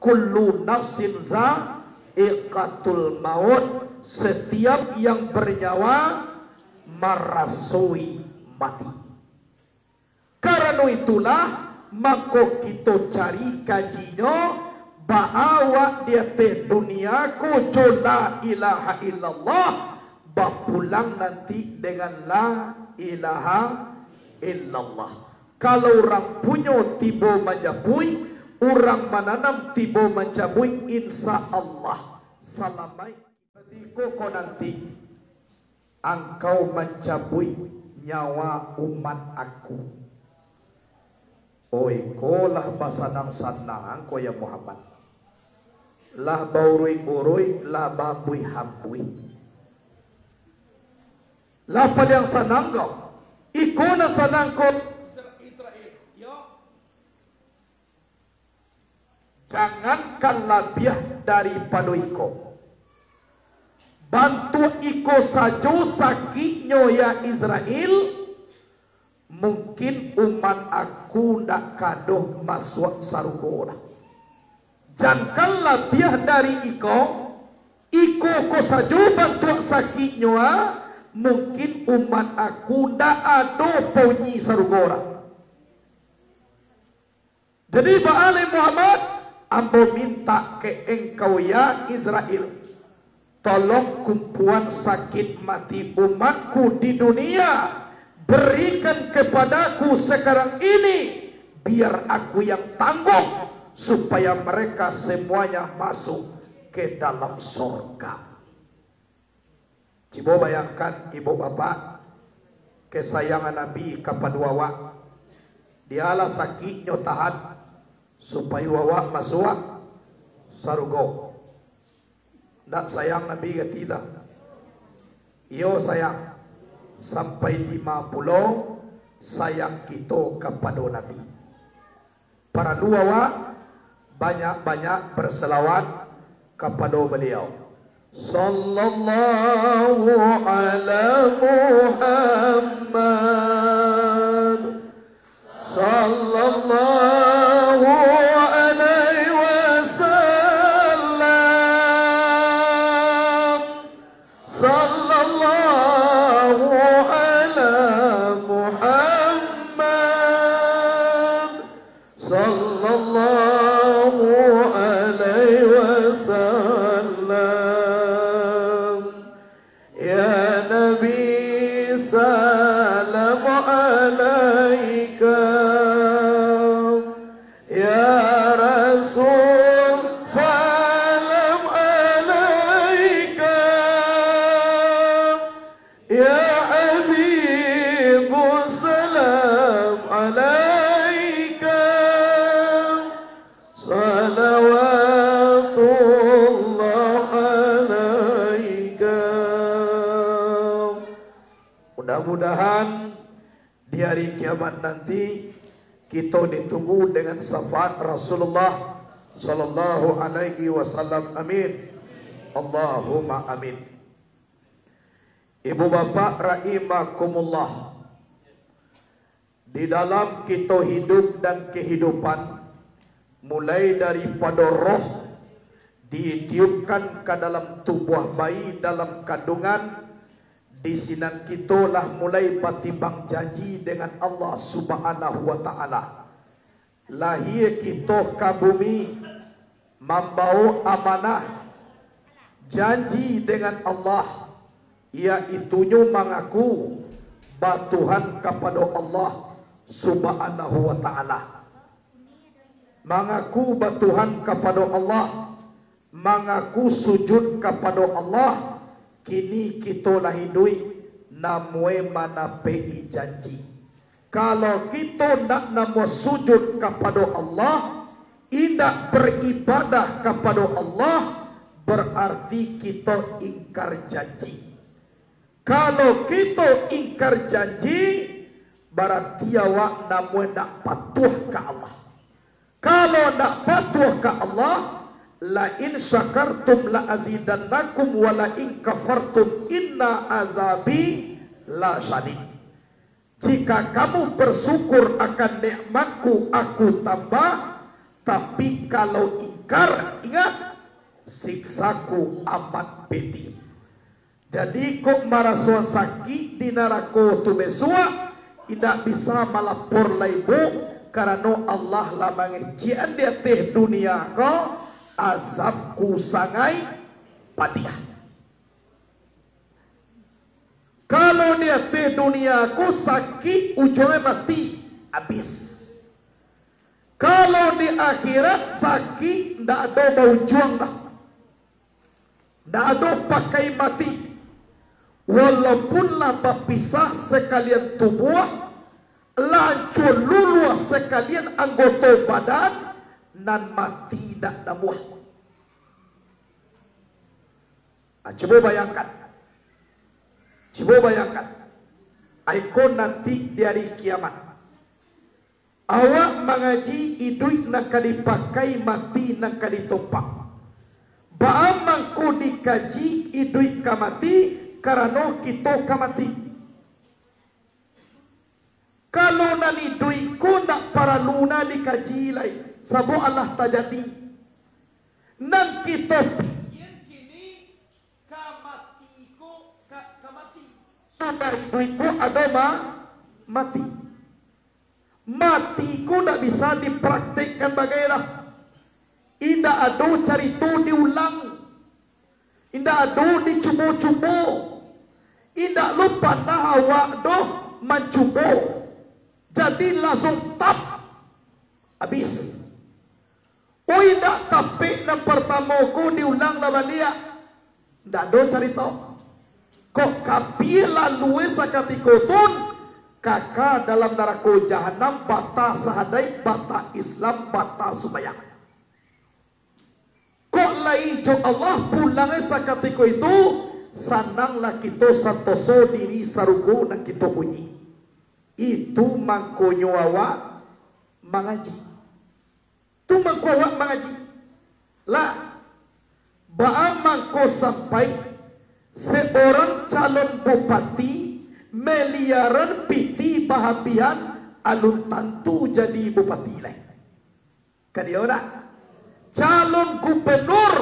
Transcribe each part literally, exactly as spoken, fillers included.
Kullu nafsin za'iqatul maut, setiap yang bernyawa marasoi mati. Karano itulah, mako kito cari kajinyo, baa awak di ateh dunia ko jo la ilaha illallah, bapulang nanti dengan la ilaha illallah. Kalau urang punyo tibo manjapuik, urang mananam tibo mancabuik, insya Allah salamaik. Katiko ko nanti, angkau mancabuik nyawa umat aku. Oi, ko lah basanang-sanang ko, ya Muhammad. Lah bauruik-uruik, lah baambuih-ambuih. Lah paliang sanang ko. Iko nan sanang ko. Israel, yo. Jangankan labiah daripado iko. Bantuak iko sajo sakiknyo, ya Israel, mungkin umat aku ndak ka doh masuak sarugo doh. Jangankan labiah dari iko, iko ko sajo bantuak sakiknyo, ah, mungkin umat aku ndak ado paunyi sarugo doh. Jadi, baa lai Muhammad, ambo mintak ka engkau, ya Israel, tolong kumpuan sakik mati umatku di dunia, berikan kepadaku sekarang ini, biar aku yang tanggung, supaya mereka semuanya masuk ke dalam sorga. Cubo bayangkan, ibu bapak, kesayangan Nabi kapado awak. Dialah sakiknyo tahan, supayo awak masuak sarugo. Ndak sayang Nabi ka kito? Iyo, sayang. Sampai dima pulo sayang kito kapado Nabi. Paralu awak banyak-banyak berselawat kapado Baliau. Sallallahu ala Muhammad. Sallallahu alaihi wasallam. Sallallahu ala Muhammad. Sallallahu alaihi wasallam. Ya Nabi, salam alaika. Ya Rasul, salam alaika. Ya Habibu, salam alaika. Salawatullah alaika. Mudah-mudahan di hari kiamat nanti, kito ditunggu dengan syafaat Rasulullah sallallahu alaihi wasallam. Amin. Allahumma amin. Ibu bapak rahimakumullah, di dalam kito hidup dan kehidupan, mulai daripado roh ditiupkan ka dalam tubuah bayi dalam kandungan, di sinan kito lah mulai batimbang janji dengan Allah Subhanahu wa Ta'ala. Lahia kito ka bumi, mambawa amanah, janji dengan Allah, yaitunyo mangaku batuhan kapado Allah Subhanahu wa Ta'ala. Mangaku batuhan kapado Allah, mangaku sujud kapado Allah, kini kito lah iduik, namuah manapek-i janji. Kalau kito ndak namuah sujud kapado Allah, indak baribadah kapado Allah, bararti kito ingkar janji. Kalau kito ingkar janji, bararti awak namuah ndak patuah ka Allah. Kalau ndak patuah ka Allah, "La in syakartum la azidannakum, wa la in kafartum inna azabi la syadid." Jika kamu bersyukur akan nikmat-Ku, Aku tambah, tapi kalau Kar, ingat, siksaku amat pedih. Jadi, kok maraso sakik di narako tu bisuak, indak bisa malapor lai, Bu, karano Allah lah mangecekan di ateh dunia ko, azabku sangaik padiah. Kalau di ateh dunia ko sakik, ujuangnyo mati, abih. Kalau di akhirat sakik, ndak ado baujuang dah. Ndak ado pakai mati. Walaupun lah bapisah sakalian tubuah, lah ancua luluah sakalian anggoto badan, nan mati ndak namuah. Ah, cubo bayangkan. Cubo bayangkan. Aiko nanti di ari kiamat. Awak mangaji iduik nan ka dipakai, mati nan ka ditompak. Baa mangko dikaji iduik ka mati, karano kito ka mati. Kalau nan iduik ko ndak paralu na dikaji lai, sabab alah tajadi. Nan kito pikia kini, ka mati ko, ka, ka mati. Sudah iduik ko ado ma-, mati. Mati ko ndak bisa dipraktekkan bagai lah. Indak ado carito diulang. Indak ado dicubo-cubo. Indak lo panah awak doh mancubo. Jadi, langsung tap, abih. Oi, indak tapek nan partamo ko diulang lah baliak. Ndak ado carito. Kok kapia lalue sakatiko tun, kaka dalam narako jahanam, bata sahadai, bata Islam, bata sumbayang. Kok lai jo Allah pulang sakatiko itu, sananglah kito santoso diri sarugo nan kito bunyi. Itu mangkonyo awak mangaji. Tu mangko awak mangaji. Lah, baa mangko sampai seorang calon bupati miliaran pitih bahabihan, alun tantu jadi bupati lai. Ka diyo ndak? Calon gubernur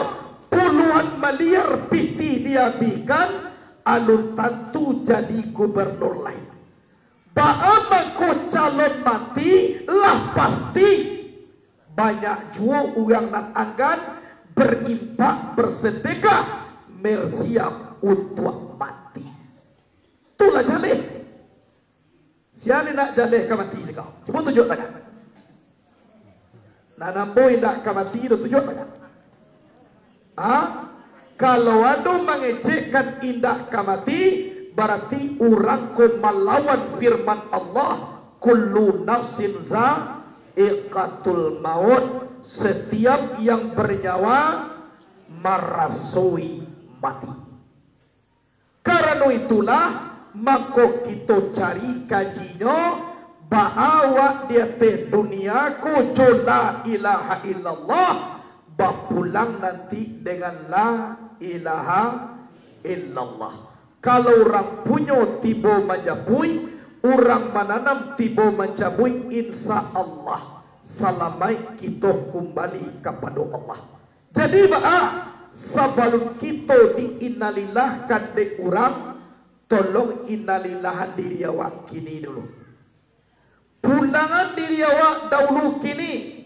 puluhan miliar pitih diabihkan, alun tantu jadi gubernur lai. Baa mangko calon mati, lah pasti banyak juo urang nan anggan berimpak, bersedekah, bersiap untuak mati. Tu lah jaleh. Sia nan indak jaleh ka mati siko? Cubo tunjuak tangan. Nan ambo indak ka mati tu, tunjuak tangan. Ha? Kalau ado mangecekkan indak ka mati, barati urang ko malawan firman Allah, "Kullu nafsin za'iqatul maut." Setiap yang bernyawa marasoi mati. Karano itulah, mako kito cari kajinyo, baa awak di ateh dunia ko jo la ilaha illallah, bapulang nanti dengan la ilaha illallah. Kalau urang punyo tibo manjapuik, urang mananam tibo mancabuik, insya Allah, salamaik kito kumbali kapado Allah. Jadi baa, sabalun kito di innalillahkan dek urang, tolong innalillahan diri awak kini dulu. Pulangan diri awak dahulu kini.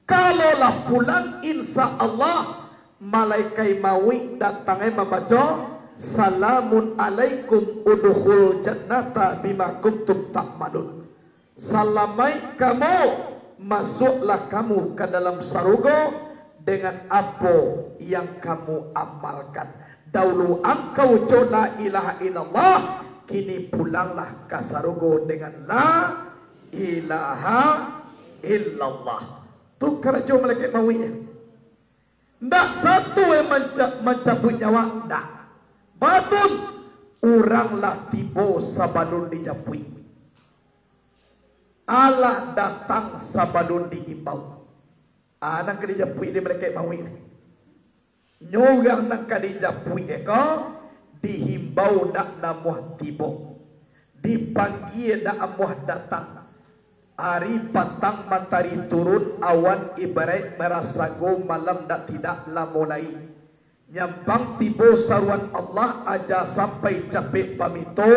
Kalau lah pulang, insya Allah, malaikat mauik datang, eh, mambaco, "Salamun alaikum udkhul jannata bima kuntum ta'malun." Salamaik kamu, masuaklah kamu ka dalam sarugo dengan apo yang kamu amalkan. Dahulu angkau jo la ilaha illallah, kini pulanglah ka sarugo dengan la ilaha illallah. Tu karajo malaikat mauik. Ndak satu, eh, manca-, mancabuik nyawa, ndak. Batun, urang lah tibo sabalun dijapuik. Alah datang sabalun diimbau. Ah, nan ka dijapuik dek malaikat mauik ni. Nyo urang nan ka dijapuik eko, dihimbau ndak namuah tibo. Dipanggie ndak amuah datang. Ari patang matari turun, awan ibaraik marasago, malam dak tidak lamo lai. Nyampang tibo saruan Allah, aja sampai capek bamito,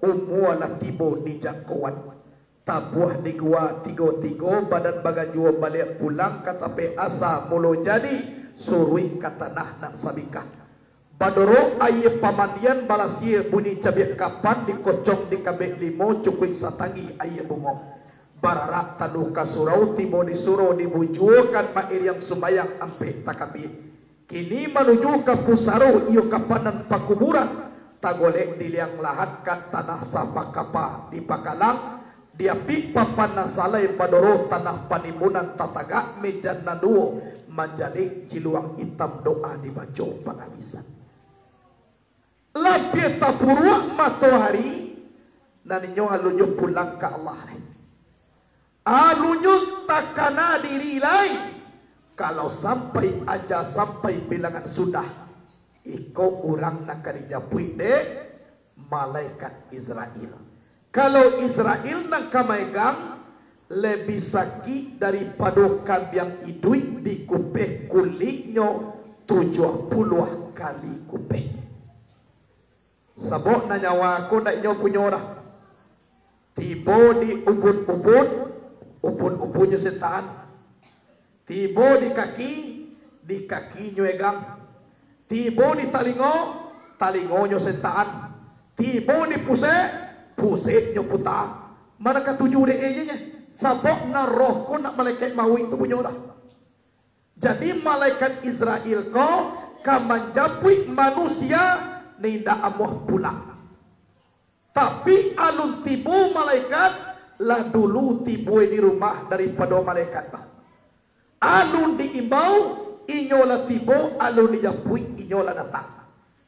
umua lah tibo di jangkoan. Tabuah di gua tigo-tigo, badan bagajua baliak pulang ka tapek asa mulo jadi, suruik ka tanah nan sabingkah. Badorok aia pamandian, balasia bunyi cabiak kapan, dikocong dikabek limo, cukuik satanggi aia bungo. Bararak tandu ka surau, tibo di suro dibujuokan, mairiang sumbayang ampek takabia. Kini manuju ka pusaro, iyo kapan nan pakuburan, tagolek di liang lahat, ka tanah sapakapa dipakalang, diapik papan nan salai, badoro tanah panimbunan, tatagak mejan nan duo, manjalek ciluang itam, doa dibaco pangabisan. Labiah tapuruak matoari, nan inyo alunnyo pulang ka Allah. Alunnyo takana diri lai, kalau sampai aja sampai bilangan sudah, iko urang nan ka dijapuik dek malaikat Izrail. Kalau Izrail nan ka maegang, labiah sakik daripado kambiang iduik, dikupeh kuliknyo tujuah puluah kali kupeh. Sabab nan nyawa ko ndak inyo punyo doh. Tibo di ubun-ubun, ubun-ubunnyo setaan. Tibo di kaki, di kakinyo egang. Tibo di talingo, talingonyo setaan. Tibo di pusek, puseknyo puta. Mano katuju dek e je nyo. Sabab nan roh ko ndak malaikat mauik tu punyo doh. Jadi, malaikat Izrail ko ka manjapuik manusia, nan indak amuah pulang. Tapi, alun tibo malaikat, lah dulu tibo di rumah daripado malaikat. Alun diimbau, inyo lah tibo, alun dijapuik, inyo lah datang.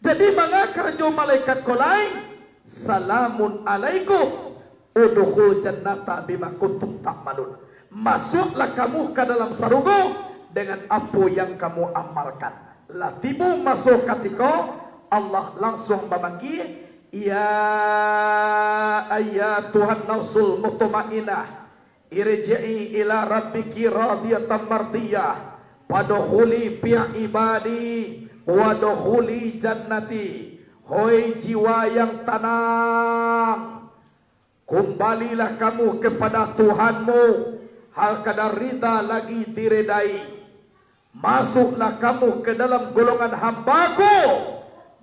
Jadi, manga karajo malaikat ko lai? Salamun alaikum, udkhul jannata bima kuntum ta'malun. Masuaklah kamu ka dalam sarugo dengan apo yang kamu amalkan. Lah tibo maso katiko, Allah langsuang mamanggie, "Ya ayyatuhan nafsul mutmainnah, irji'i ila rabbiki radiyatan mardiyah, fadkhuli fi ibadi, wadkhuli jannati." Hoi jiwa yang tanang, kumbalilah kamu kepada Tuhanmu, hal kada rida lagi diredai. Masuklah kamu ke dalam golongan hamba-Ku,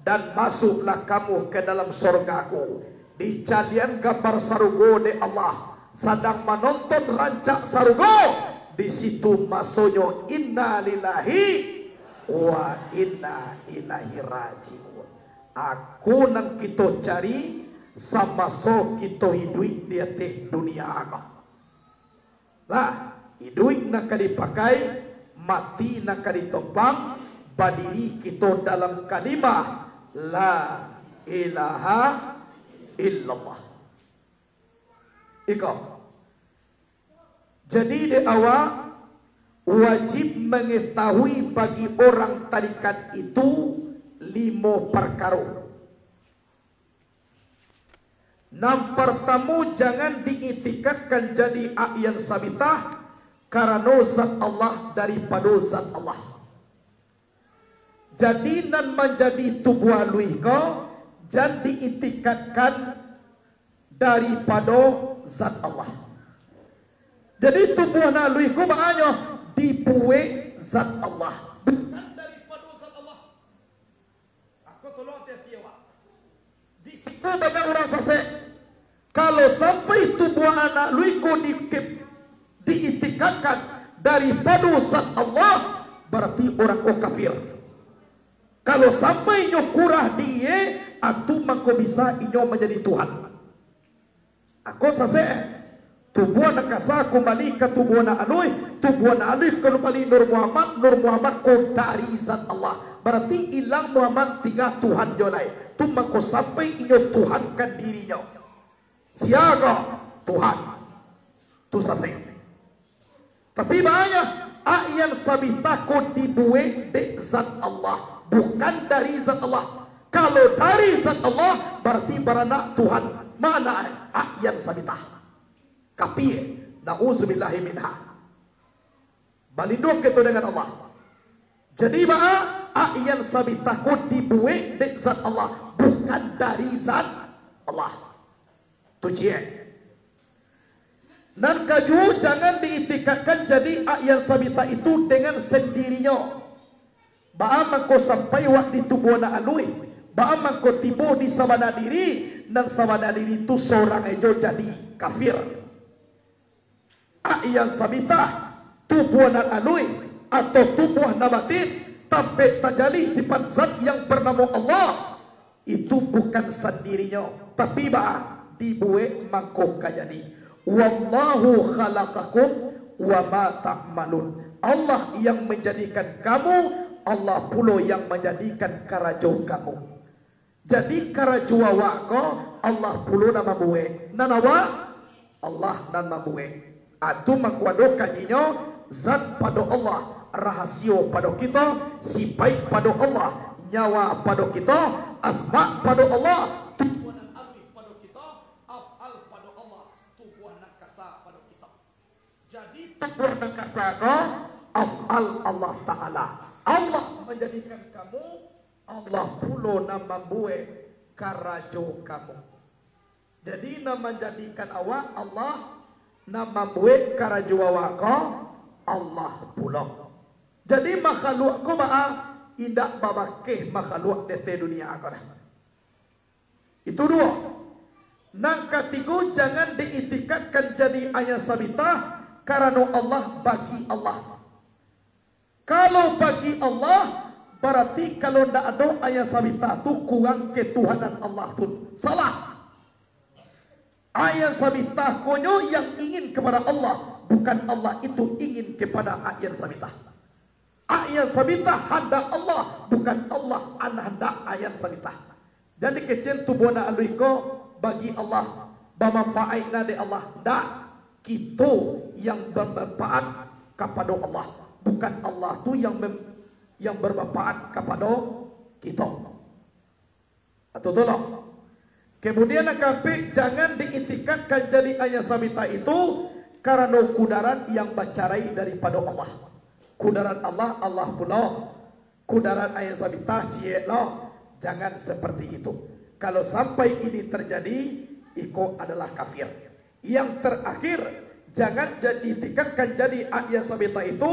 dan masuklah kamu ke dalam sorga-Ku. Dicalian gambar sarugo dek Allah, sadang manonton rancak sarugo. Di situ masonyo, inna lillahi wa inna ilaihi raji'un. Aku nan kito cari samaso kito iduik di ateh dunia ko. Lah, iduik nan ka dipakai, mati nan ka ditompang, badiri kito dalam kalimah la ilaha illallah. Iko. Jadi, dek awak, wajib mangetahui bagi orang tarikat itu limo parkaro. Nan partamo, jangan diitikadkan jadi a'yan sabitah, karano zat Allah daripado zat Allah. Jadi, nan manjadi tubuah aluih ko, jan diitikadkan daripado zat Allah. Jadi, tubuah nan aluih ko baa nyo? Dibuek zat Allah, bukan daripado zat Allah. Ako tolong ati-ati awak. Di siko banyak urang sasek. Kalau sampai tubuah anak aluih ko di-, diitikadkan daripado zat Allah, barati urang ko kafir. Kalau sampai inyo kurah di iye, atu mangko bisa inyo manjadi Tuhan. Ako sasek, tubuah nan kasa kumbali ka tubuah nan aluih, tubuah nan aluih kumbali Nur Muhammad, Nur Muhammad ko dari zat Allah. Barati ilang Muhammad, tingga Tuhan jo lai. Tu mangko sampai inyo tuhankan dirinyo. Sia ko? Tuhan. Tu sasek. Tapi baa nyo, a'yan sabitah ko dibuek dek zat Allah, bukan dari zat Allah. Kalau dari zat Allah, barati baranak Tuhan. Mano a'yan sabitah? Kapia? Na'udzubillahi minha. Balinduang kito dengan Allah. Jadi baa, A'yan Sabitah ko dibuek dek zat Allah, bukan dari zat Allah. Tu ciek. Nan kajuo, jangan diitikadkan jadi A'yan Sabitah itu dengan sandirinyo. Baa mangko sampai wak di tubuah nan aluih? Baa mangko tibo di sabana diri, nan sabana diri tu sorang ejo jadi kafir? A'yan Sabitah, tubuah nan aluih, atau tubuah nan batin, tampek tajali sifat zat yang banamo Allah, itu bukan sandirinyo, tapi baa, dibuek mangko ka jadi. "Wallahu khalaqakum wa ma ta'malun." Allah yang manjadikan kamu, Allah pulo yang manjadikan karajo kamu. Jadi, karajo awak ko, Allah pulo nan mambuek. Nan awak, Allah nan mambuek. Atu mangko ado kajinyo, zat pado Allah, rahasio pado kito, sipaik pado Allah, nyawa pado kito, asma pado Allah, tubuah nan aluih pado kito, af'al pado Allah, tubuah nan kasa pado kito. Jadi, tubuah nan kasa ko af'al Allah Ta'ala. Allah manjadikan kamu, Allah pulo nan mambuek karajo kamu. Jadi, nan manjadikan awak Allah, nan mambuek karajo awak ko Allah pulo. Jadi, makhaluak ko baa, indak babakeh makhaluak di ateh dunia ko doh. Itu duo. Nan katigo, jangan diitikadkan jadi A'yan Sabitah, karano Allah bagi Allah. Kalau bagi Allah, bararti kalau ndak ado A'yan Sabitah tu, kurang ketuhanan Allah tu. Salah. A'yan Sabitah ko nyo yang ingin kepada Allah, bukan Allah itu ingin kepada A'yan Sabitah. A'yan Sabitah handak Allah, bukan Allah an handak A'yan Sabitah. Jadi kecek tubuah nan aluih ko bagi Allah, bamanfaat nan dek Allah, ndak. Kito yang bamanfaat kapado Allah, bukan Allah tu yang mem-, yang bamanfaat kapado kito. Atau tolong. Kemudian nan kaampek, jangan diitikadkan jadi A'yan Sabitah itu karano kudarat yang bacarai daripado Allah. Kudarat Allah, Allah pulo. Kudarat A'yan Sabitah, ciek lo. Jangan seperti itu. Kalau sampai ini terjadi, iko adalah kafir. Yang terakhir, jangan ja-, itikadkan jadi A'yan Sabitah itu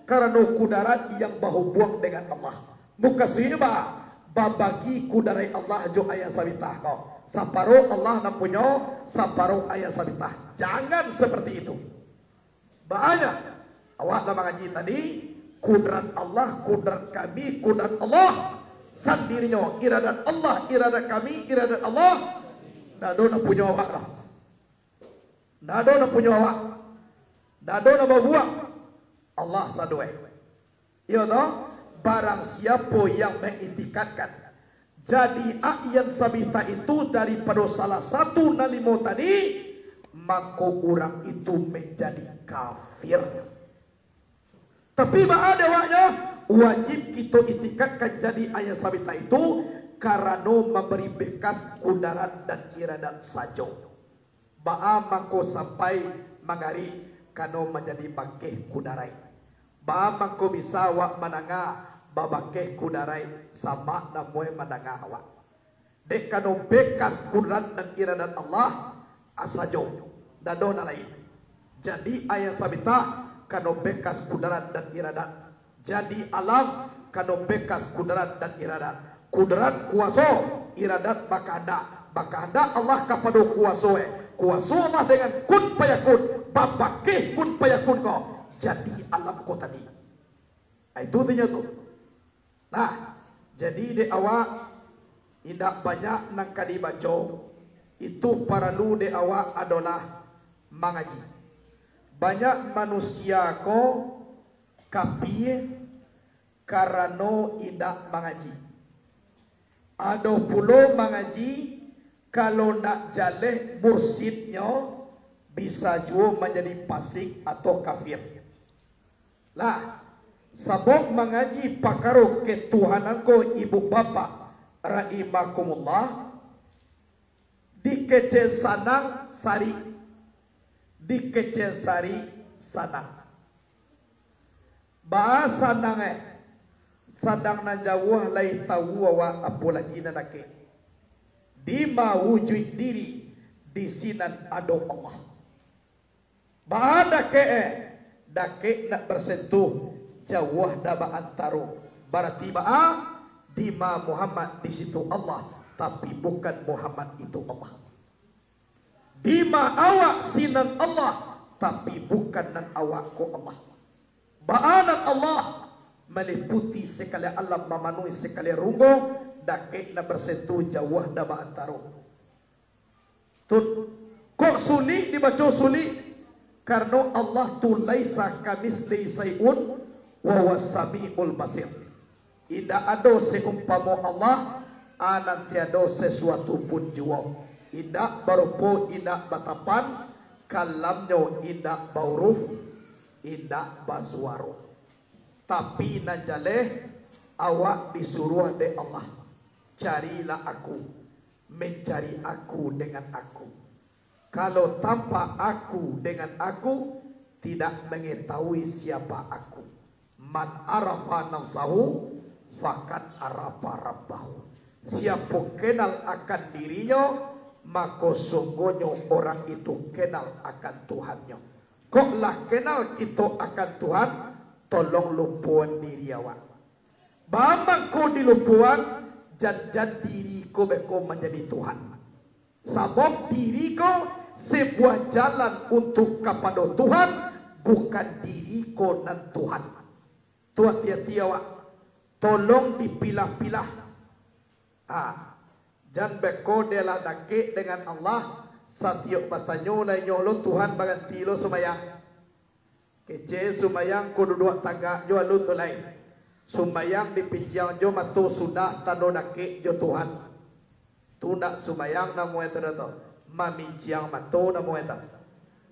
karano kudarat yang bahubuang dengan Allah. Mukasuiknyo ba-, babagi kudarat Allah jo A'yan Sabitah ko. Saparo Allah nan punyo, saparo A'yan Sabitah. Jangan seperti itu. Baa nyo, awak lah mangaji tadi, kudarat Allah, kudarat kami, kudarat Allah sandirinyo, iradat Allah, iradat kami, iradat Allah. Ndak ado nan punyo awak lah. Ndak ado nan punyo awak. Ndak ado nan babuek. Allah sadoe. Iyo toh? Barang siapo yang maitikadkan jadi A'yan Sabitah itu daripado salah satu nan limo tadi, mako urang itu manjadi kafir. Tapi baa dek awaknyo, wajib kito itikadkan jadi A'yan Sabitah itu karano mambari bekas kudarat dan iradat sajo. Baa mangko sampai mangari kano manjadi bakeh kudarat? Baa mangko bisa awak mandanga babakeh kudarat, samak namuah mandanga awak? Dek kano bekas kudarat dan iradat Allah sajo, ndak ado nan lain. Jadi A'yan Sabitah kano bekas kudarat dan iradat. Jadi alam kano bekas kudarat dan iradat. Kudarat kuaso, iradat bakahandak. Bakahandak Allah kapado kuaso e. Kuaso Allah dengan kun fayakun, babakeh kun fayakun ko, jadi alam ko tadi. Ah, itu artinyo tu. Nah, jadi dek awak indak banyak nan ka dibaco, itu paralu dek awak adolah mangaji. Banyak manusia ko kapie karano indak mangaji. Ado pulo mangaji, kalau ndak jaleh mursidnyo, bisa juo manjadi fasik atau kafir. Lah, sabab mangaji pakaro ketuhanan ko, ibu bapak rahimakumullah, dikecek sanang sarik, Di Kecensari sanang. Baa sanang eh, sadang nan jauah lai tawu awak, apo lagi nan dakek. Dima wujuik diri, di sinan ado Allah. Baa dakek eh, dakek nak basentuh, jauah dah baantaro. Barati baa, dima Muhammad di situ Allah, tapi bukan Muhammad itu Allah. Dima awak sinan Allah, tapi bukan nan awak ko Allah. Baa nan Allah, maliputi sakalian alam, mamanuhi sakalian runggo, dakek nak basentuh, jauah dah baantaro. Tun, kok sulik dibaco sulik? Karano Allah tu laisa kamitslihi syai'un wa huwas samiul basir. Indak ado saumpamo Allah, a nan tiado sasuatu pun juo. Indak barupo, indak batapan, kalam-Nyo indak bauruf, indak basuaro. Tapi nan jaleh, awak disuruah dek Allah, carilah Aku, mancari Aku dengan Aku. Kalau tanpa Aku dengan Aku, tidak mengetahui siapa Aku. Man arafa nafsahu, faqad arafa rabbahu. Siapo kenal akan dirinyo, mako sungguahnyo orang itu kenal akan Tuhannyo. Kok lah kenal kito akan Tuhan, tolong lupoan diri awak. Baa mangko dilupoan, jan-jan diri ko beko manjadi Tuhan. Sabab diri ko sabuah jalan untuak kapado Tuhan, bukan diri ko nan Tuhan. Tu ati-ati awak, tolong dipilah-pilah. Ha, jan beko dek lah dakek dengan Allah, satiok batanyo lai nyo lo Tuhan baganti lo sumbayang. Kecek sumbayang ko duduak tagak jo alun tu lai. Sumbayang dipiciang jo mato sudah tando dakek jo Tuhan. Tu ndak sumbayang namo e tu doh tu. Mamiciang mato namo e tu.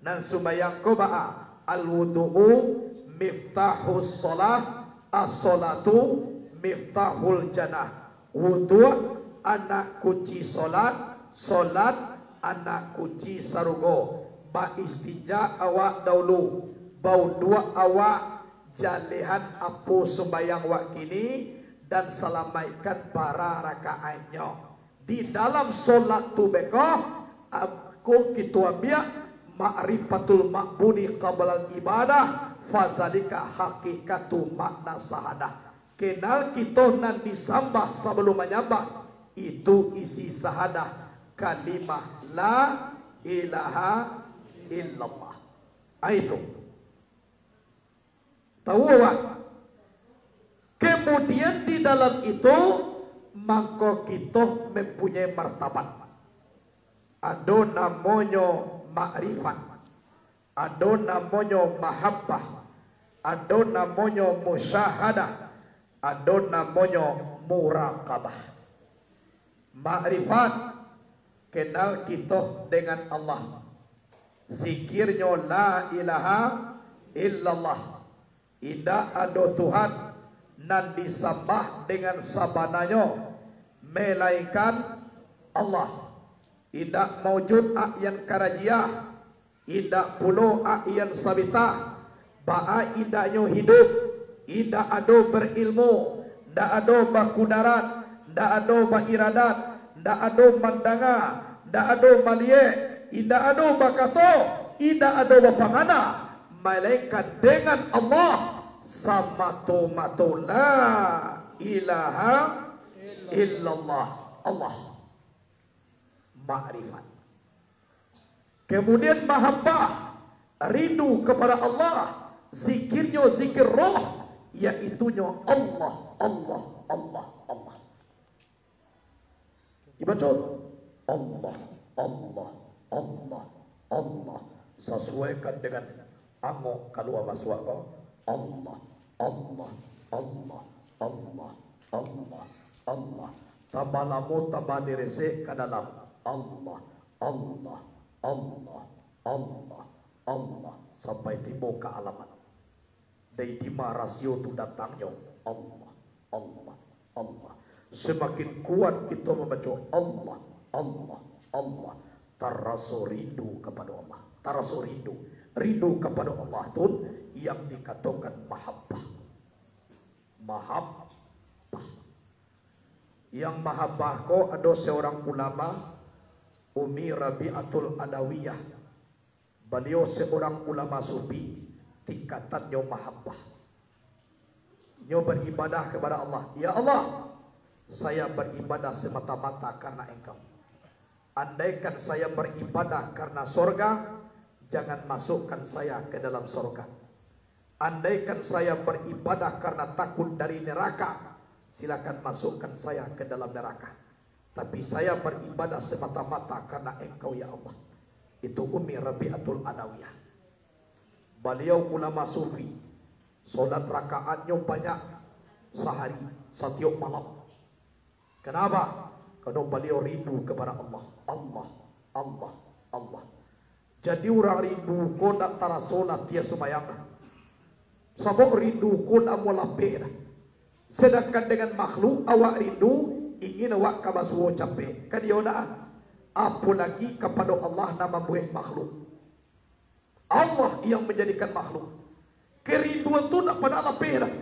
Nan sumbayang ko baa? Al-wudu'u miftahus shalah, as-shalatu miftahul jannah. Wudu anak kunci solat, solat anak kunci sarugo. Baistinja awak daulu, bauduak awak, jalehan apo sumbayang wak kini, dan salamaikkan bara rakaatnyo. Di dalam solat tu beko, am-, ko kito ambiak ma'rifatul ma'budi qablal ibadah, fazalika hakikatu makna sahadah. Kenal kito nan disambah sabalum manyambah, itu isi sahadah kalimah la ilaha illallah. Ah, itu. Tahu awak? Kemudian di dalam itu, mangko kito mempunyai martabat. Ado namonyo makrifat, ado namonyo mahabbah, ado namonyo musyahadah, ado namonyo muraqabah. Makrifat, kenal kito dengan Allah. Zikirnyo la ilaha illallah. Indak ado Tuhan nan disambah dengan sabananyo, malainkan Allah. Indak maujud a'yan karajiah, indak pulo a'yan sabitah. Baa indaknyo hiduik, indak ado barilmu, ndak ado bakudarat, ndak ado bairadat, ndak ado mandanga, ndak ado maliek, indak ado bakato, indak ado bapangana, malainkan dengan Allah samato-mato, la ilaha illallah, Allah. Makrifat. Kemudian mahabbah, rindu kepada Allah, zikirnyo zikir roh, yaitunyo Allah, Allah, Allah, Allah. Dibaco, Allah, Allah, Allah, Allah. Sasuaikan dengan angok kalua masuak ko. Allah, Allah, Allah, Allah, Allah, Allah, Allah. Tambah lamo, tambah diresek ka dalam. Allah, Allah, Allah, Allah, Allah. Sampai tibo ka alamat. Dari dima rasio tu datangnyo? Allah, Allah, Allah. Semakin kuat kito mambaco Allah, Allah, Allah, taraso rindu kapado Allah. Taraso rindu. Rindu kapado Allah tu yang dikatokan mahabbah. Mahabbah. Yang mahabbah ko ado seorang ulama, Umi Rabi'atul Adawiyah. Baliau seorang ulama sufi, tingkatannyo mahabbah. Nyo baribadah kepada Allah, "Ya Allah, saya baribadah semata-mata karena Engkau. Andaikan saya baribadah karena sorga, jangan masukkan saya ke dalam sorga. Andaikan saya baribadah karena takut dari neraka, silakan masukkan saya ke dalam neraka. Tapi saya baribadah semata-mata karena Engkau, ya Allah." Itu Umi Rabi'atul Adawiyah. Baliau ulama sufi, solat rakaatnyo banyak sahari, satiok malam. Kenapa? Karena baliau rindu kepada Allah. Allah, Allah, Allah. Jadi urang rindu ko ndak taraso latiah sumbayang dah. Sabab rindu ko ndak amuah lapeh dah. Sedangkan dengan makhluk awak rindu, ingin awak ka basuo capek. Kan iyo ndak? Apolagi kapado Allah nan mambuek makhluk. Allah yang manjadikan makhluk. Kerinduan tu ndak panah lapeh dah.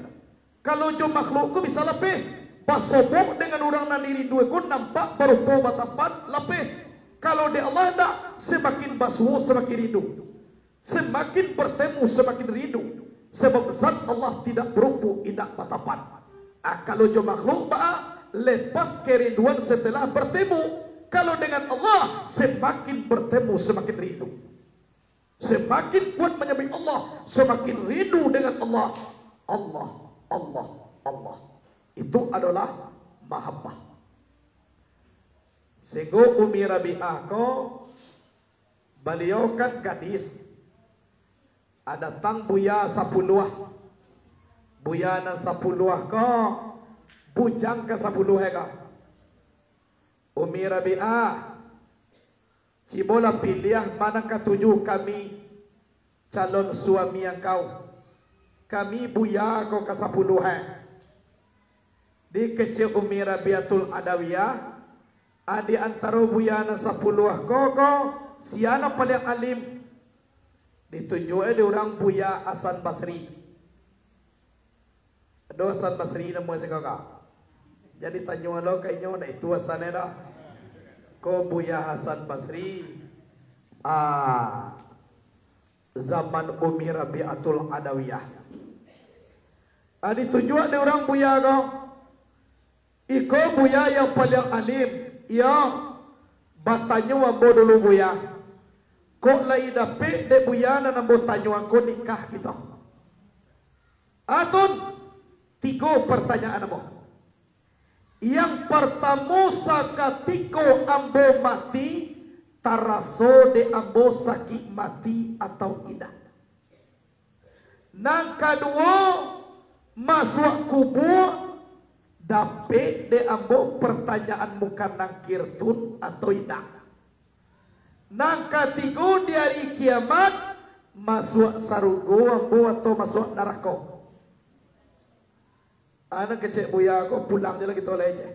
Kalau jo makhluk ko bisa lapeh, basobok dengan urang nan dirindui ko nampak barupo batapan lapeh. Kalau dek Allah ndak, samakin basuo samakin rindu. Samakin bertemu samakin rindu. Sabab zat Allah tidak barupo indak batapan. Ah, kalau jo makhluk baa, lepas kerinduan setelah bertemu. Kalau dengan Allah, samakin bertemu samakin rindu. Samakin kuat manyabuik Allah, samakin rindu dengan Allah. Allah, Allah, Allah. Itu adolah mahabbah. Sehinggo Umi Rabi'ah ko, baliau kan gadis. Datang buya sapuluah. Buya nan sapuluah ko, bujang ka sapuluah eka. Umi Rabi'ah, cubolah piliah ma nan katuju kami calon suami angkau. Kami buya ko ka sapuluah. Dikecek Umi Rabi'atul Adawiyah, di antaro buya nan sapuluah ko, ko, sia nan paliang alim? Ditunjuak dek urang Buya Hasan Basri. Ado Hasan Basri namo siko ka? Jadi tanyo lo ka inyo, ndak itu Hasan dah. Ko Buya Hasan Basri, ah, zaman Umi Rabi'atul Adawiyah. Ah, ditunjuak dek urang buya ko. Iko buya yang paliang alim, iyo, batanyo ambo dulu buya. Kok lai dapek dek buya nan ambo tanyoan ko nikah kito? Atun, tigo partanyaan ambo. Yang partamo, sakatiko ambo mati, taraso dek ambo sakik mati atau indak? Nan kaduo, masuak kubua, dapek dek ambo partanyaan mungkar nangkir tun atau indak? Nan katigo, di ari kiamat, masuak sarugo ambo atau masuak narako? Anak kecek buya ko, pulang je lah kito lai je.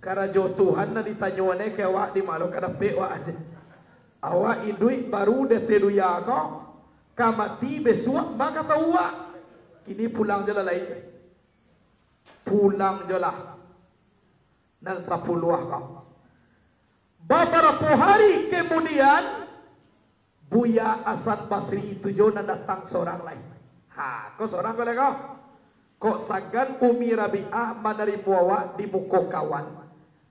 Karajo Tuhan nan ditanyoan ka awak di ma lo ka dapek wak aje. Awak iduik baru di ateh dunia ko, ka mati bisuak ma ka tau wak. Kini pulang je lah lai. Pulang je lah. Nan sapuluah ko. Babarapo hari kamudian, Buya Hasan Basri tu juo nan datang sorang lai. Ha, ko sorang ko lai ko. Kok sagan Umi Rabi'ah manarimo awak di muko kawan,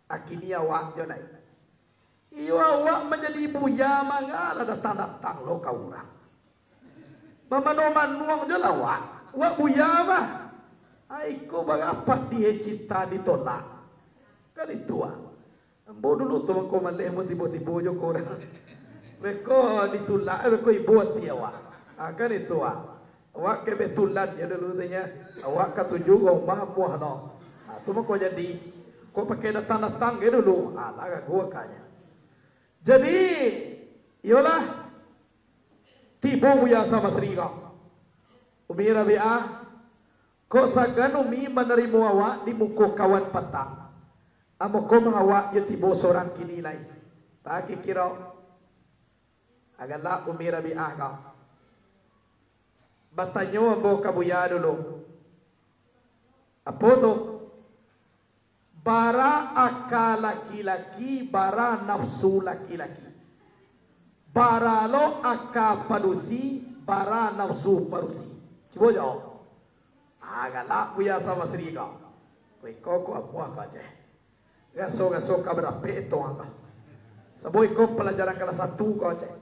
a kini awak juo lai. Iyo, awak manjadi buya manga lah datang-datang lo ka urang. Mamano manuang juo lah awak. Awak buya mah. Ai ko barapat di cita ditolak. Kan itu ah. Ambo dulu tu mangko maleh, ambo tibo-tibo jo ko urang. Beko ditulak, beko ibo ati awak. Ha, kan itu awak. Awak ka betulan jo dulu tu nyo. Awak katuju ka umah amuah no. Ha, tu mangko jadi. Kok pakai datang-datang ka dulu. Ha, lah gagu akanyo. Jadi, iyolah. Tibo Buya Hasan Basri ko. Umi Rabi'ah, kok sagan Umi manarimo awak di muko kawan patang. Ambo ko mah awak jo tibo sorang kini lai. Takikiro. Agalak Umi Rabiah ko. Batanyo ambo ka Buya dulu. Apo tu? Bara aka laki-laki, bara nafsu laki-laki. Bara lo aka padusi, bara nafsu padusi. Cubo jawab. Ah, galak Buya Hasan Basri ko. Ko iko ko amuah ko Aceh. Raso-raso ka barapek tu angka. Sabo iko palajaran kalas satu ko Aceh.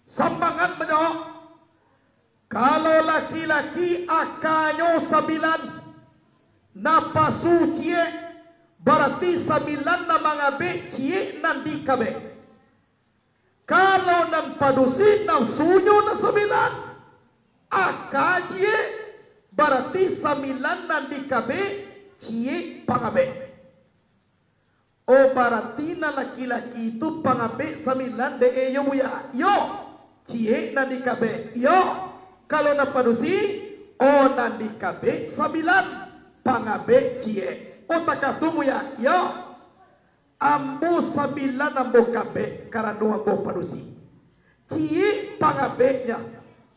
Sambangan manjawab. Kalau laki-laki akanyo sambilan, napasu ciek, barati sambilan nan mangabek, ciek nan dikabek. Kalau nan padusi nafsunyo nan sambilan, aka ciek, barati sambilan nan dikabek, ciek pangabek. Oh, barati nan laki-laki tu pangabek sambilan dek e yo, Buya? Iyo. Ciek nan dikabek? Iyo. Kalau nan padusi, oh, nan dikabek sambilan, pangabek ciek. Oh, takatu, Buya? Iyo. Ambo sambilan ambo kabek, karano ambo padusi. Ciek pangabeknyo,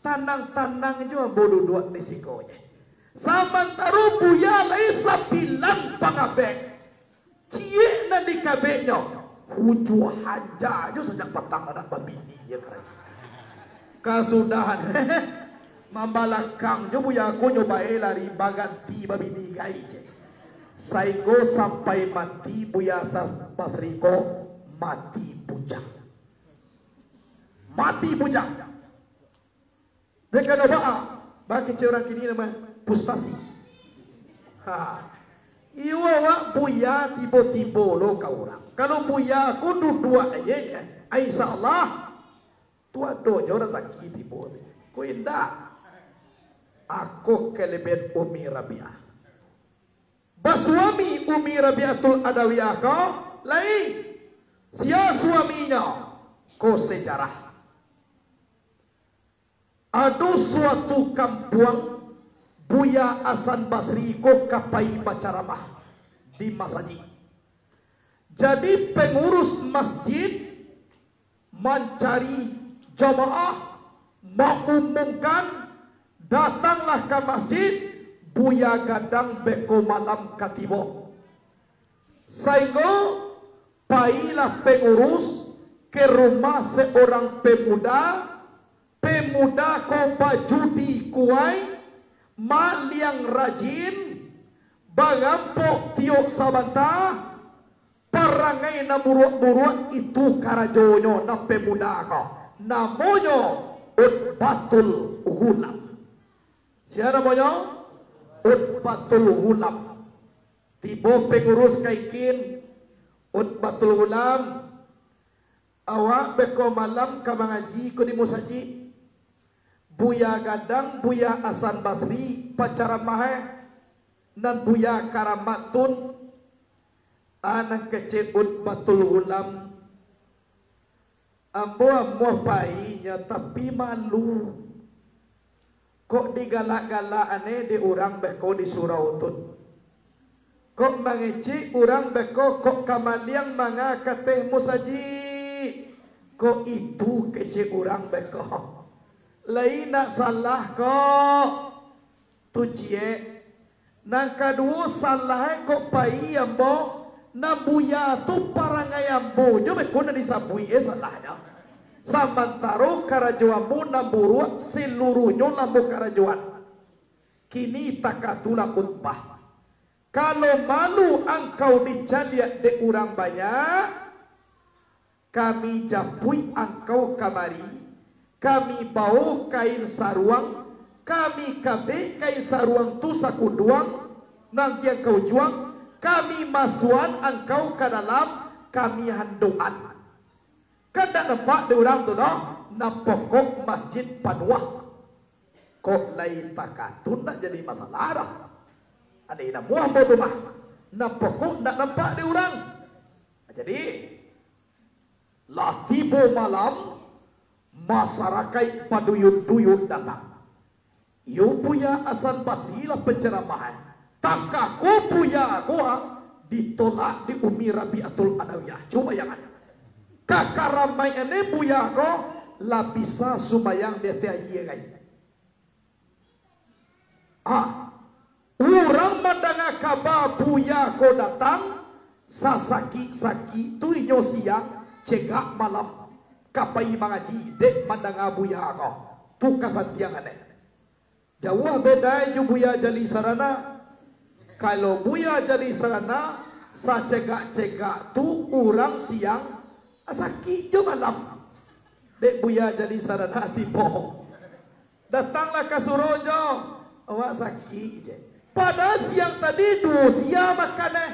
tanang-tanang jo ambo duduak di siko. Samantaro Buya lai sambilan pangabek, ciek nan dikabeknyo, hujua hanja jo sajak patang anak babini, yo kan. Kasudahan, mambalakang jo Buya ko nyo bae lari baganti babini gai, cek. Sainggo sampai mati Buya Hasan Basri ko mati bujang. Mati bujang. Dek kado baa, bakecek urang kini namo frustasi. Ha. Iyo awak Buya tibo-tibo lo ka urang. Kalau Buya ko duduak aje, ai, insya Allah, tu ado jo rasaki tibo. Ko indak. Ako kelebihan Umi Rabiah. Basuami Umi Rabiatul Adawiyah ko, lai. Sia suaminyo? Ko sejarah. Ado suatu kampuang, Buya Hasan Basri ko ka pai bacaramah di masajik. Jadi, pangurus masjid mancari jamaah, maumumkan, "Datanglah ka masjid, Buya Gadang beko malam ka tibo." Sainggo pailah pangurus ka rumah seorang pemuda, pemuda ko bajudi kuaik, maliang rajin, barampok tiok sabanta, parangai nan buruak-buruak, itu karajonyo nan pemuda ko. Namonyo Utbatul Ghulam. Sia namonyo? Utbatul Ghulam. Tibo pangurus kaikin, "Utbatul Ghulam, awak beko malam ka mangaji ko di musajik. Buya Gadang, Buya Hasan Basri pacaramah e, nan Buya karamatun." A nan kecek Utbatul Ghulam, "Ambo amuah pai nyo, tapi malu. Kok digalak-galak ane dek urang beko di surau tu. Kok mangecek urang beko, kok ka maliang manga ka ateh musajik. Kok itu kecek urang beko. Lai nak salah kok." Tu ciek. Nan kaduo, salah e kok pai ambo, nan Buya tu parangai ambo nyo beko nan disabuik e salahnyo. Samantaro karajo ambo nan buruak saluruahnyo lah ambo karajoan. Kini takatulah Utbah. Kalau malu angkau dicaliak dek urang banyak, kami japuik angkau kamari, kami bao kain saruang, kami kabek kain saruang tu sakunduang, nan di angkau juang, kami masuakan angkau ka dalam, kami handokan. Kan ndak nampak dek urang tu doh, nan pokok masjid panuah. Kok lai takatu ndak jadi masalah doh. Ado namuah ambo tu mah, nan pokok ndak nampak dek urang. Jadi, lah tibo malam, masarakaik baduyun-duyun datang. Yo Buya Hasan Basri lah pancaramah e. Takako Buya ko, ah, ditolak dek Umi Rabiatul Adawiyah. Cubo bayangan. Karamaik ane buya ko, lah bisa sumbayang di ateh aia gai. Ah, urang mandanga kaba buya ko datang, sasakik-sakik tu inyo siang, cegak malam, ka pai mangaji, dek mandanga buya ko. Tu kasantiang ane. Jauah bedae jo Buya Jali Sarana. Kalau Buya Jali Sarana, sacegak-cegak tu urang siang, sakik jo malam. Dek Buya Jali Sarana tibo. Datanglah ka surau jo, awak sakik je. Padahal siang tadi duo sia makan eh.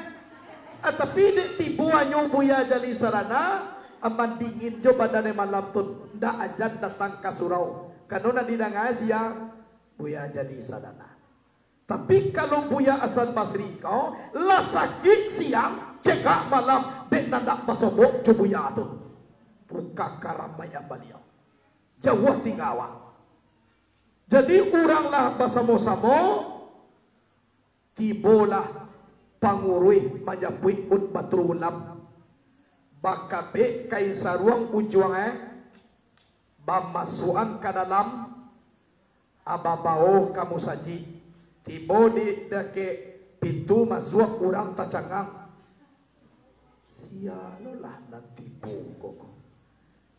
Ah, tapi dek tibo anyo Buya Jali Sarana, ah, mandingin jo badan eh malam tu. Ndak ajan datang ka surau. Kano nan didanga siang, Buya Jali Sarana. Tapi kalau Buya Hasan Basri ko, lah sakik siang, cegak malam, dek nan ndak basobok jo buya tu. Bukan karamaik baliau. Jauah tingga awak. Jadi, urang lah basamo-samo, tibolah panguruih manjapuik Utbatul Ghulam. Bakabek kain saruang ujuang eh, bamasuakan ka dalam, Abah bao ka musajik, tibo di dakek pintu masuak urang tacangang. Sialolah nan tibo ko.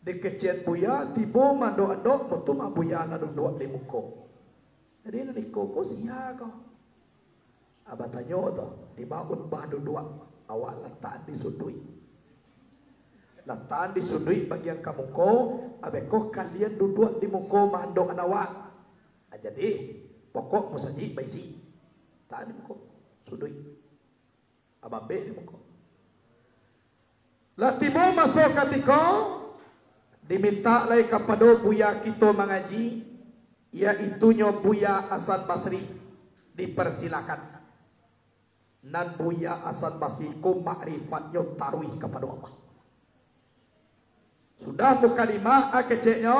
Dikecekan buya tibo mandok-andok, mutu mah buya lah duduak di muko. Jadi nan iko ko sia ko? Ah, batanyo tu, di ma Utbah duduak, awak latakan di suduik. Latakan di suduik bagian ka muko, abeko kalian duduak di muko mandok an awak. Ah, jadi, pokok musajik baisi. Latakan di muko, suduik. Ababek di muko. Lah tibo maso katiko, dimintak lai kapado buya kito mangaji, yaitunyo Buya Hasan Basri, dipersilakan. Nan Buya Hasan Basri ko makrifatnyo taruih kapado Allah. Sudah mukalimah, ah, keceknyo,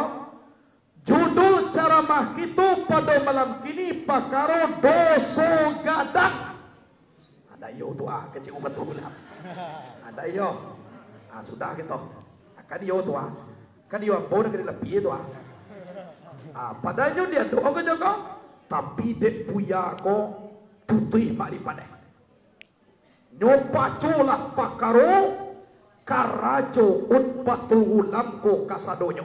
judul caramah kito pado malam kini pakaro doso gadang. Ado iyo tu, ah, kecek ubat tu lah. Ado iyo. Ah, sudah kito. Kan iyo tu, ah. Kan iyo ambo nan ka dilapia tu, ah. Ah, padanyo dia doa ko jago, tapi dek buya ko putuih makrifat eh. Nyo bacolah pakaro karajo Utbatul Ghulam ko kasadonyo.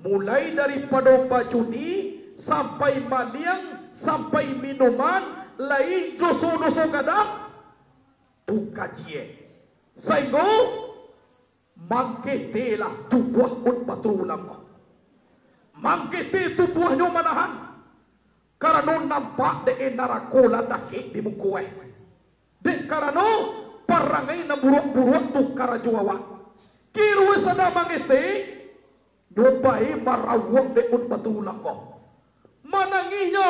Mulai daripado bajudi, sampai maliang, sampai minuman, lai doso-doso gadang, tu kaji eh. Sainggo mangketelah tubuah Utbatul Ghulam ko. Mangkete tubuahnyo manahan, karano nampak dek e narako lah dakek di muko eh. Dek karano parangai nan buruak-buruak tu karajo awak. Kiro e sadang mangete, nyo pai marawuang dek Utbatul Ghulam ko. Manangihnyo,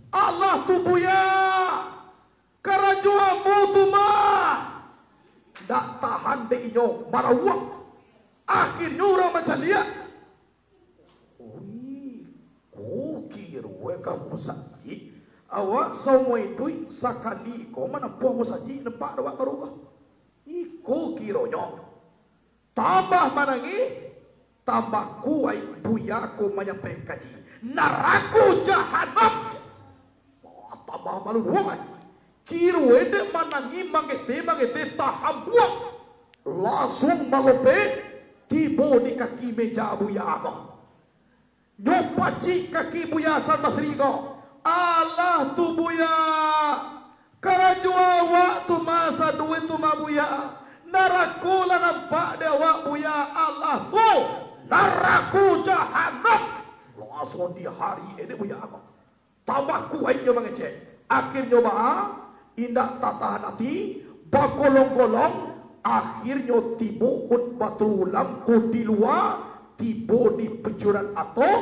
"Alah tu buya, karajo ambo tu mah!" Ndak tahan dek inyo marawuang. Akhirnyo urang bacaliak, "Wih, ko kiro e ka musajik. Awak saumua iduik sakali ko manampuah musajik, nampak dek awak baru ko. Iko kironyo." Tambah manangih, tambah kuaik buya ko manyampaikan kaji. Narako jahanam! Wah, tambah malu buang ai. Kiro e dek manangih mangete-mangete tahambuang. Lansuang malopek, tibo di kaki meja buya ko. Nyo pacik kaki Buya Hasan Basri ko. "Alah tu buya, karajo awak tu mah saduik tu mah buya. Narako lah nampak dek awak buya, alah tu, narako jahanam." Lansuang diharik e dek buya ko. Tambah kuaiknyo mangecek. Akhirnyo baa, indak tatahan ati, bagolong-golong, akhirnyo tibo Utbatul Ghulam ko di lua, tibo di pancuran atau,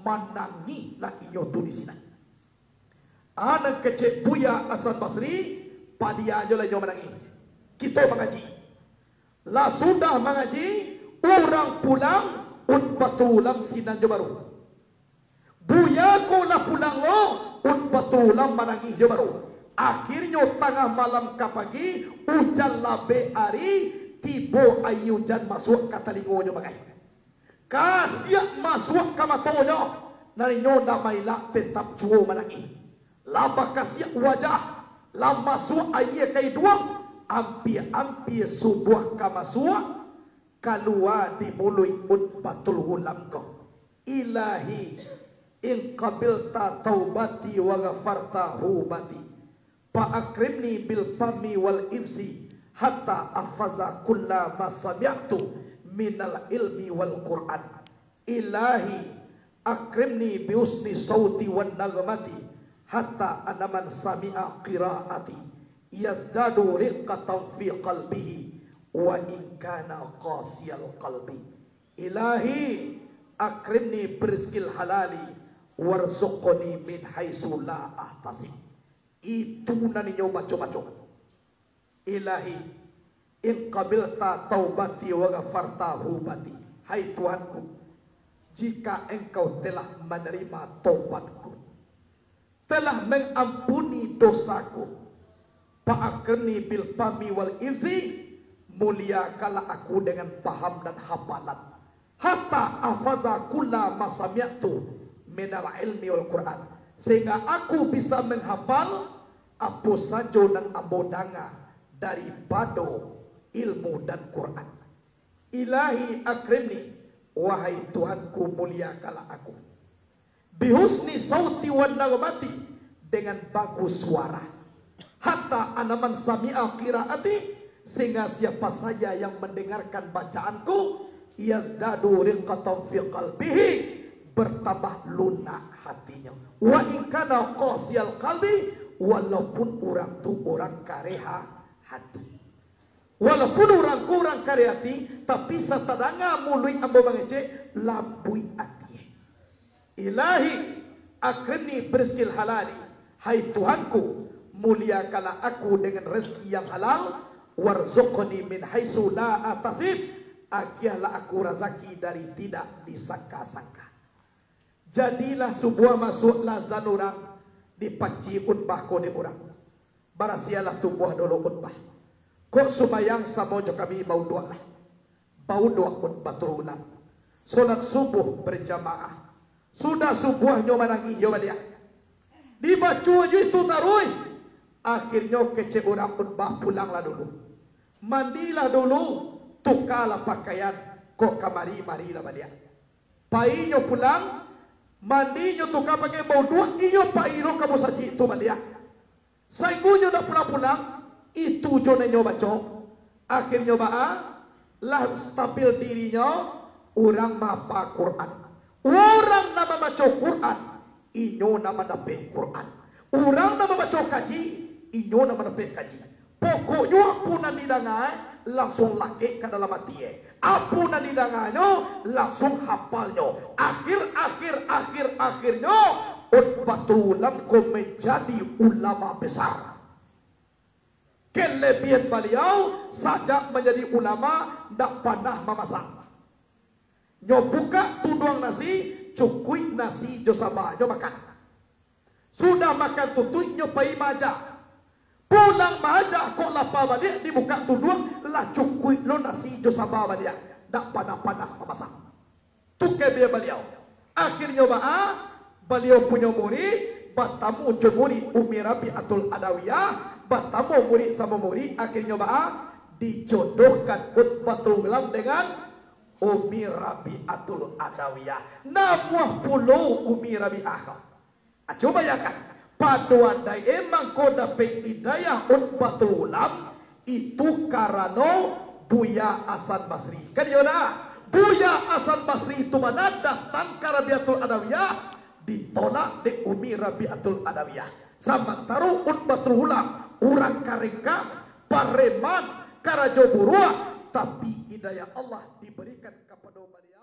manangihlah inyo tu di sinan. A nan kecek Buya Hasan Basri, padiahnyo lah inyo manangih. Kito mangaji. Lah sudah mangaji, urang pulang, Utbatul Ghulam sinan jo baru. Buya ko lah pulang lo, Utbatul Ghulam manangih jo baru. Akhirnyo tangah malam ka pagi, ujan labek ari, tibo aia ujan masuak ka talingonyo bagai. Kasiak masuak ka matonyo, nan inyo ndak mailak tetap juo manangih. Lah bakasiak wajah, lah masuak aia ka iduang, ampia-ampia subuah ka masuak, kalua di muluik Utbatul Ghulam ko. Ilahi, in qabilta taubati wa ghafarta hubati, fa akrimni bil fami wal ifzi, hatta ahfaza kulla ma sami'tu minal ilmi wal Qur'an. Ilahi, akrimni bi husni sauti wan nagmati, hatta anna man sami'a qiraati yazdadu riqqatan fi qalbihi, wa in kana qasiyal qalbi. Ilahi, akrimni birizqil halali, warzuqni min haitsu la ahtasib. Itu nan inyo baco-baco. Ilahi, in qabilta taubati wa ghafarta hubati. Hai Tuhanku, jika Engkau telah manarima taubatku, telah mangampuni dosaku, fa akrimni bil fami wal ifzi, muliakanlah aku dengan paham dan hafalan, hatta ahfaza kulla ma sami'tu minal ilmi wal Qur'an, sehingga aku bisa menghafal apo sajo nan ambo danga daripado ilmu dan Quran. Ilahi akrimni, wahai Tuhanku, muliakanlah aku. Bi husni sauti wan nagmati, dengan bagus suara. Hatta anna man sami'a qiraati, sehingga siapa saja yang mendengarkan bacaanku, yazdadu riqqatan fi qalbihi, bertambah lunak hatinya. Wa in kana qasiyal qalbi, walaupun urang tu urang kareh hati. Walaupun urang ko urang kareh ati, tapi satadanga muluik ambo mangecek, lambuik ati. Ilahi, akrimni birizqil halali. Hai Tuhanku, muliakanlah aku dengan rezeki yang halal, warzuqni min haitsu la ahtasib, agiahlah aku razaki dari tidak disangka-sangka. Jadilah subuah masuak azan urang, dipaci utbah ko dek urang. Barasiahlah tubuah dulu utbah. Kok sumbayang samo jo kami bauduaklah. Bauduak utbah tu urang. Solat subuh berjamaah. Sudah subuahnyo manangih yo baliak. Dibaco jo itu taruih. Akhirnyo kecek urang utbah pulanglah dulu. Mandilah dulu, tukalah pakaian, kok kamari marilah baliak. Painyo pulang, mandi inyo tuka pakai bauduak, inyo pai lo ka musajik tu baliak. Sainggo inyo dak pulang-pulang, itu jo nan inyo baco. Akhirnyo baa, lah stabil dirinyo, urang mahapa Quran. Urang nan mambaco Quran, inyo nan mandapek Quran. Urang nan mambaco kaji, inyo nan mandapek kaji. Pokoknyo, apo nan didanga, langsuang lakek ka dalam ati, eh. Apo nan didanganyo, langsuang hapalnyo. Akhir, akhir, akhir, akhirnyo, Utbatul Ghulam ko manjadi ulama besar. Kelebihan baliau, sajak manjadi ulama, ndak panah mamasak. Nyo bukak tuduang nasi, cukuik nasi jo saba nyo makan. Sudah makan tutuik, nyo pai maaja. Pulang maaja, kok lapa baliak, dibukak tuduang, lah cukuik lo nasi jo saba baliak. Ndak panah-panah mamasak. Tu kelebihan baliau. Akhirnyo baa, baliau punyo murid, batamu jo murid Umi Rabiatul Adawiyah, batamu murid samo murid, akhirnyo baa, dijodohkan Utbatul Ghulam dengan Umi Rabiatul Adawiyah. Namuah pulo Umi Rabiah ko. Ah, cubo bayangkan, pado andai emang ko dapek hidayah Utbatul Ghulam, itu karano Buya Hasan Basri. Kan iyo dah? Buya Hasan Basri tu bana datang ka Rabiatul Adawiyah, ditolak dek Umi Rabiatul Adawiyah. Samantaro Utbatul Ghulam, urang karengkah, pareman, karajo buruak, tapi hidayah Allah diberikan kapado baliau.